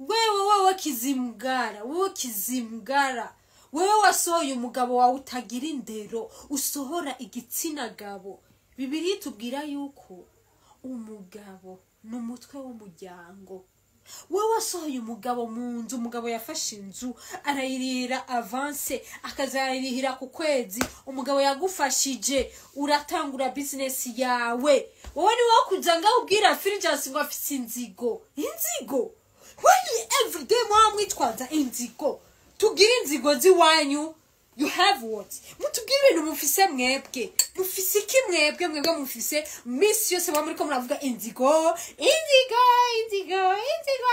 Wewe wewe kizimgara, wewe kizimgara, wewe wasohoye umugabo wawe utagira indero, usohora igitsina gabo. Bibiliya itubwira yuko umugabo ni umutwe w'umuryango. Wewe wasohoye umugabo mu nzu, umugabo yafashe inzu arayirira avance, akazayirihira ku kwezi. Umugabo yagufashije uratangura business yawe, wowe ni wowe kuza ngaho ubwira Fulgence ngo afise inzigo. Inzigo why everyday mwaba mwitwaza inzigo? Tugire inzigo z'iwanyu. You have what? Mutubwire ibintu mufise mwebwe. Mufise iki mwebwe? Mwebwe mufise misi yose muba muriko muravuga inzigo, inzigo, inzigo, inzigo.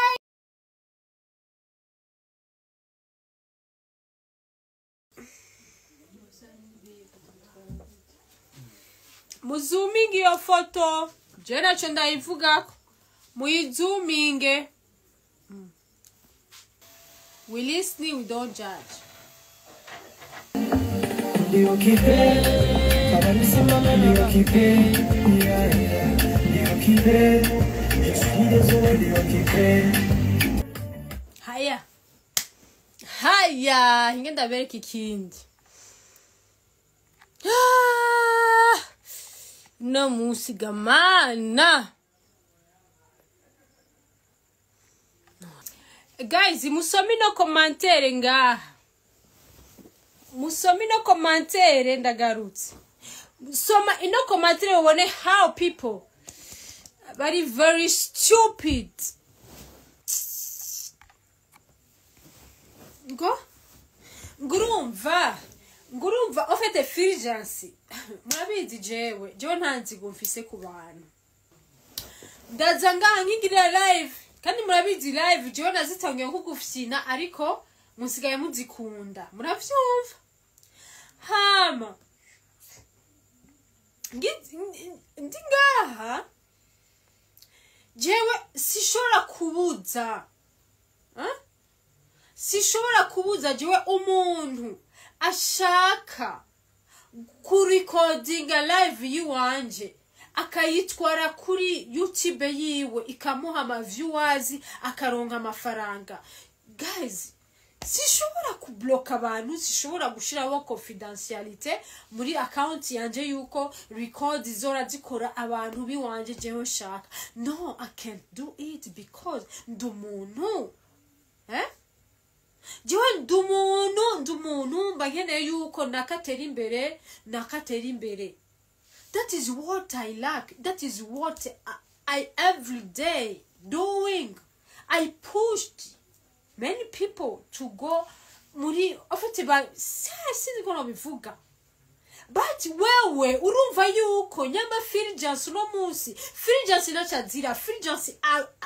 Muzuminge iyo foto, je naco ndayivugako, muyizuminge. We listen, we don't judge. Ndio kipe, baba nisimame, ndio kipe, yeah, yeah. Ndio kipe, je suis désolé, ndio kipe. Haya haya, hinge ndabereka ikindi. Ah, no munsi gamana. Guys, musome no commentaire ngaha, musome no commentaire, ndagarutse. Soma ino commentaire ubone how people bari very stupid. Ngo ngurumva, ngurumva ofete Fulgence, murabizi jewe jewe nta nzigo mfise ku bantu. Ndaza ngaha nkigirira live, kandi murabizi live jewe nazitangiye kugufyina, ariko musigaye muzikunda, muravyumva. Hama ndi ngaha jewe sishobora kubuza, sishobora kubuza jewe umuntu ashaka kurikodinga live yiwanje akayitwara kuri YouTube yiwe ikamuha ama viewers akaronka amafaranga. Guys, sishobora kubloka abantu, sishobora gushiraho confidentiality muri account yanje yuko record zora zikora abantu biwanje jewe nshaka. No, I can't do it because ndumuntu, jewe ndumuntu, ndumuntu mba nkeneye yuko nakatera imbere, nakatera imbere. That is what I lack. That is what I every day doing. I pushed many people to go muri afite ba sinzi ko nabivuga. But wewe urumva yuko nyamba Fulgence no munsi Fulgence nacazira Fulgence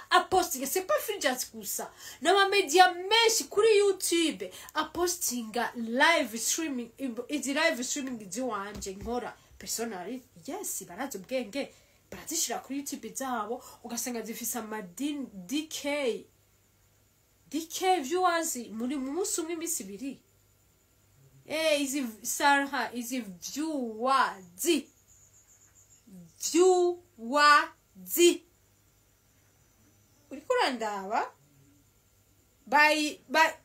apostinga, c'est pas Fulgence gusa, n'ama media menshi kuri YouTube apostinga live streaming, izi live streaming ziwanje nkora personally. Yes, barazi ubwenge, barazishira kuri YouTube zabo, ugasanga zifise ama DK DK viewers muri mu munsi umwe imisi ibiri. Izi Sarah, izi viewers, viewers uriko urandaba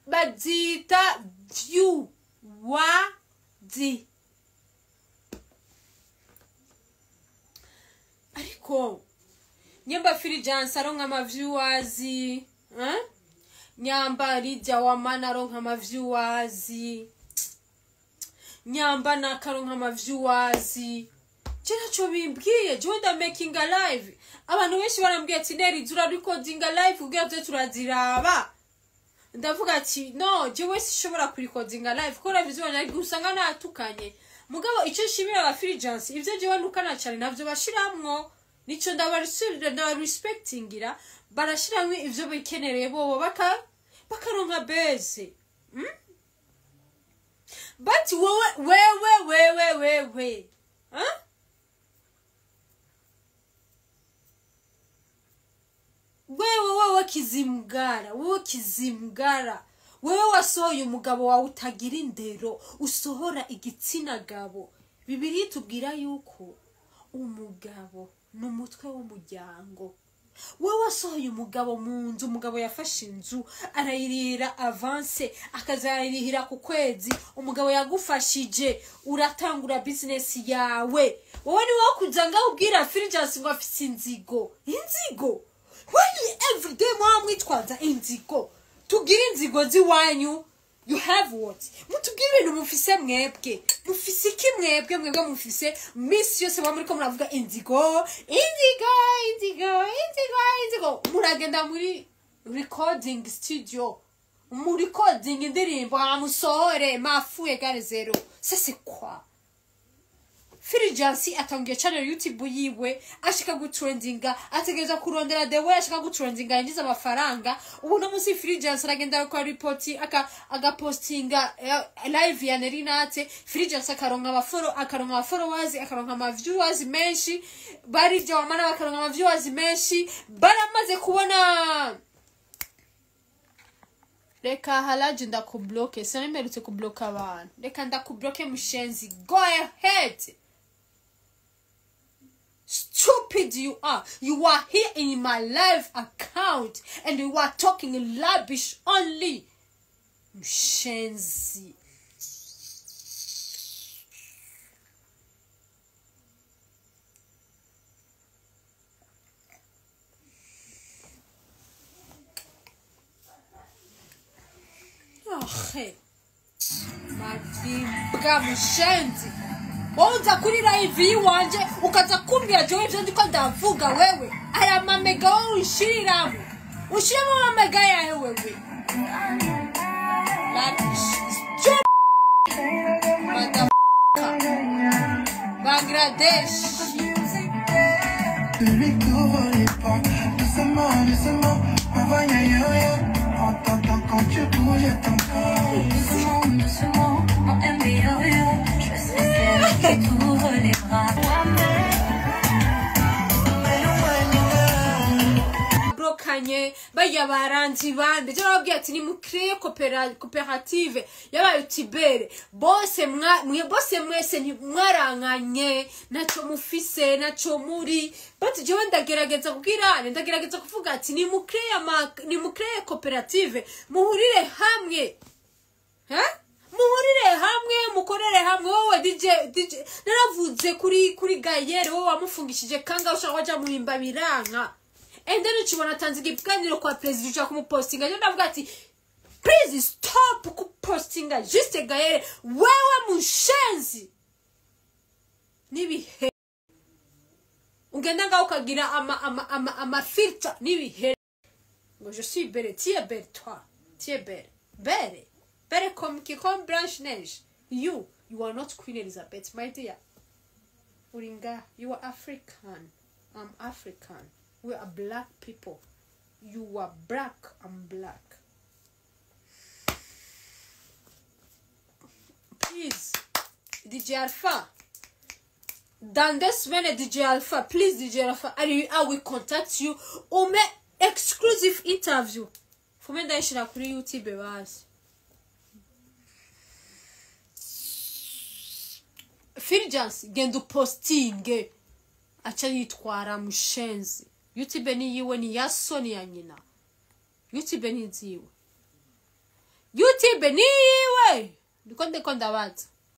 bazita viewers. Ariko nyamba Fulgence aronka ama viewers, nyamba Lydia Wamana aronka ama viewers, nyamba nakaronka ama viewers. Je naco bimbwiye, jewe nda making a live. Abantu benshi barambwiye ati Neri zura recording a live kugira tuze turaziraba. Ndavuga ati no, jewe sishobora kurikodinga live kuko live zibona usanga natukanye. Mugabo ico nshimira aba Fulgence, ivyo jewe ntukana cyane navyo bashiramwo, nico ndabarespectingira, barashiramwo ivyo bikenereye bobo bakaronka base. But wewe wewe wewe wewe, wewe wewe kizimgara, wewe kizimgara, wewe wasohoye umugabo wawe utagira indero, usohora igitsina gabo. Bibiliya itubwira yuko umugabo ni umutwe w'umuryango. Wowe wasohoye umugabo mu nzu, umugabo yafashe inzu arayirira avance, akazayirihira ku kwezi. Umugabo yagufashije uratangura business yawe, wowe ni wowe kuza ngaho ubwira Fulgence ngo afise inzigo. Inzigo why everyday mwaba mwitwaza inzigo? Tugire inzigo z'iwanyu. You have what? Mutubwire ibintu mufise mwebwe. Mufise iki mwebwe? Mwebwe mufise misi yose muba muriko muravuga inzigo, inzigo, inzigo, inzigo, inzigo. Muragenda muri recording studio, mu recording indirimbo, musohore mafu égale zéro. Ça c'est quoi? Fulgence atangiye channel YouTube yiwe, ashika gutrendinga, ategereza kurondera the way ashika gutrendinga yinjiza amafaranga. Ubu no musi Fulgence aragenda akora report, aka agapostinga live ya Nerinate. Fulgence akaronka abafollow, akaronka abafollowers, akaronka ama viewers menshi. Bari jawamana bakaronka ama viewers menshi. Baramaze kubona. Reka halaji ndakubloke, sinamperutse kubloka abantu. Reka ndakubloke mushenzi, go ahead. Stupid you are. You are here in my live account and you are talking rubbish only. Mushenzi. Oh, Madimbwa mushenzi. Woza kuri live yiwanje ukaza kumbwira jewe ivyo ndiko ndavuga wewe. Aya mamega wowe ushiriramo. Ushiramo mamega yawe wewe. Rubbish. Motherfucker. Bangladesh. Celui qui ouvre les portes, doucement, doucement, envoie yo yo. En t'entend quand tu bouges ton corps. Doucement, doucement, en MBO, je suis celle qui t'ouvre les bras. Brokanye bajya baranzi bande je babwiye ati ni mukreye coopérative y'abayutubere bose mwe bose mwese ntimwarankanye naco mufise naco muri, but jewe ndagerageza kugira ndagerageza kuvuga ati ni mukreye ni mukreye coopérative muhurire hamwe, muhurire hamwe mukorere hamwe. Wowe DJ naravuze kuri Gayere, wowe wamufungishije kanga ushaka waja muhimba biranka. And then ukibona atanze ikiganiro kwa president ushaka kumupostinga, je ndavuga ati please stop kupostinga juste Gayere, wewe mushenzi nibihe ugenda ngaho ukagira ama filter nibihe ngo je suis belle, tu es belle toi, tu es belle, belle belle comme qui comme Blanche Neige. You are not Queen Elizabeth, my dear. Uringa, you are African, I'm African. We are black people. You are black, I'm black. Please, DJ Alpha. Dans deux semaines, DJ Alpha. Please, DJ Alpha. I will contact you. Ume exclusive interview. Fume ndaishira kuri YouTube basi. Fulgence, genda posting. Acha yitwara mushenzi. YouTube ni yiwe ni ya so ni ya nyina. YouTube ni ziwe. YouTube ni yiwe. Ndiko ndabaza.